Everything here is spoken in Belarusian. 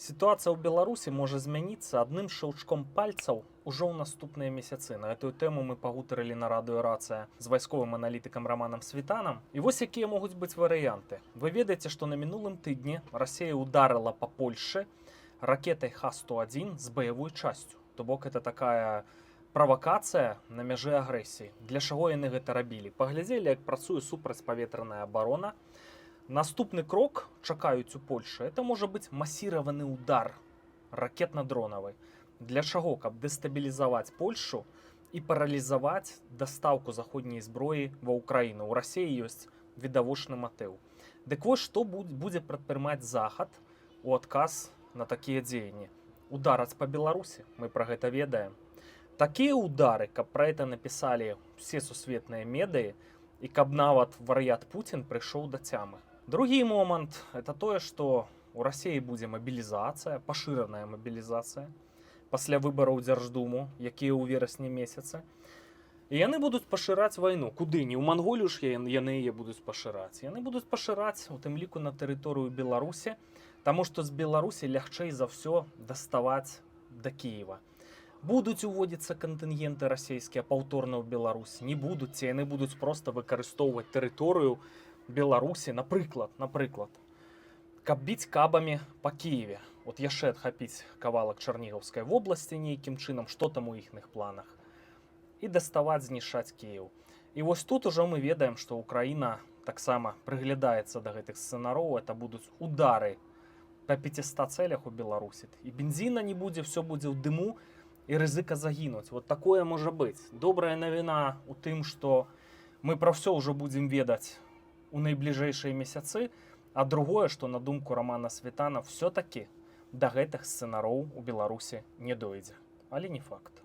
Сітуацыя ў Беларусі можа змяніцца адным шчаўчком пальцаў ужо ў наступныя месяцы. На гэтую тэму мы пагутарылі на Радыё Рацыя з вайсковым аналітыкам Раманам Світанам. І вось якія могуць быць варыянты. Вы ведаеце, што на мінулым тыдні Расія ударыла па Польшчы ракетай Х-101 з баявой часцю. То бок это такая правакацыя на мяжы агрэсіі. Для чаго яны гэта рабілі? Паглядзелі, як працуе супрацьпаветраная абарона. Наступны крок чакаюць у Польшы. Это можа быць масіраваны удар ракетна-дронавы. Для чаго? Каб дэстабілізаваць Польшу і паралізаваць дастаўку заходняй зброі ва Ўкраіну. У Расіі ёсць відавочны матыў. Дык вось, што будзе прадпрымаць Захад у адказ на такія дзеянні? Удараць па Беларусі, мы пра гэта ведаем. Такія ўдары, каб пра это напісалі все сусветныя медыі і каб нават вар'ят Пуцін прыйшоў да цямы. Другі момант — это тое, што у Расіі будзе мабілізацыя, пашыраная мабілізацыя пасля выбараў Дзярждуму, якія ў верасні месяцы. І яны будуць пашыраць вайну. Куды? Не ў Манголію ж яны яе будуць пашыраць. Яны будуць пашыраць у тым ліку на тэрыторыю Беларусі, таму што з Беларусі лягчэй за ўсё даставаць да Кіева. Будуць уводзіцца кантынгенты расійскія паўторна ў Беларусь, не будуць, ці яны будуць проста выкарыстоўваць тэрыторыю Беларусі, напрыклад, каб біць кабамі па Кіеве. Вот яшчэ адхапіць кавалак Чарнігаўскай вобласці нейкім чынам, што там у іхных планах, і даставаць, знішчаць Кіеў. І вось тут ужо мы ведаем, што Украіна таксама прыглядаецца да гэтых сцэнароў, это будуць удары па 500 цэлях у Беларусі. І бензіна не будзе, все будзе ў дыму, і рызыка загінуць. Вот такое можа быць. Добрая навіна у тым, што мы пра ўсё ўжо будзем ведаць у найбліжэйшыя месяцы, а другое, што, на думку Рамана Світана, все-таки да гэтых сцэнароў у Беларусі не дойдзе. Але не факт.